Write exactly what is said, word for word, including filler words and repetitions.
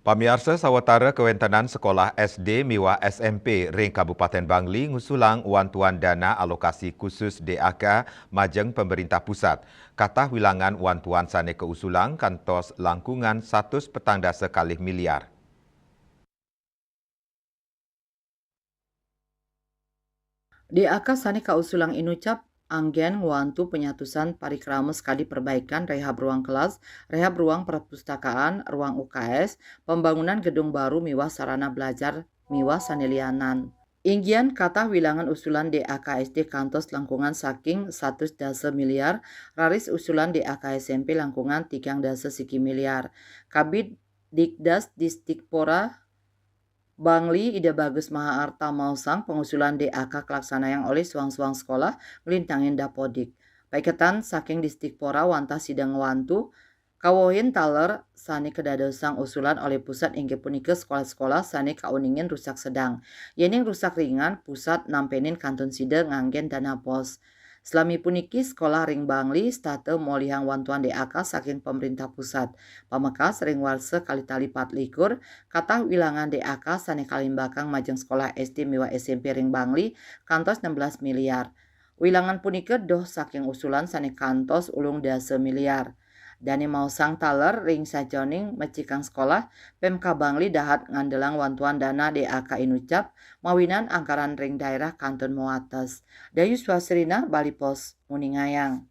Pamiarsa, sawetara kawéntenan sekolah S D miwah S M P ring Kabupaten Bangli ngusulang wantuan dana alokasi khusus D A K majeng pemerintah pusat. Katah wilangan wantuan sané kausulang kantos langkungan satus petang dasa kalih miliar. D A K sané kausulang inucap anggén ngwantu panyatusan parikrama sakadi perbaikan rehab ruang kelas, rehab ruang perpustakaan, ruang U K S, pembangunan gedung baru miwah sarana belajar miwah sané lianan. Inggian katah wilangan usulan D A K S D kantos langkungan saking satus dasa miliar, raris usulan D A K S M P langkungan tigang dasa siki miliar. Kabid Dikdas Disdikpora Bangli Ida Bagus Mahaarta maosang pangusulan D A K kalaksanayang olih suang-suang sekolah nglintangin Dapodik. Paiketan saking Disdikpora wantah sida ngwantu kawohin taler sané kadadosang usulan olih pusat inggih punika sekolah-sekolah sané kauningin rusak sedang. Yéning rusak ringan, pusat nampénin kantun sida nganggén dana pos. Salami puniki, sekolah ring Bangli setata molihang wantuan D A K saking pamréntah pusat. Pamekas, ring warsa kalih tali patlikur, katah wilangan D A K sané kalimbakang majeng sekolah S D miwah S M P ring Bangli kantos enam belas miliar. Wilangan punika doh saking usulan sané kantos ulung dasa miliar. Dané maosang taler ring sajeroning mecikang sekolah, Pemkab Bangli dahat ngandelang wantuan dana D A K inucap, mawinan anggaran ring daerah kantun mawates. Dayu Swasrina, Bali Post, nguningayang.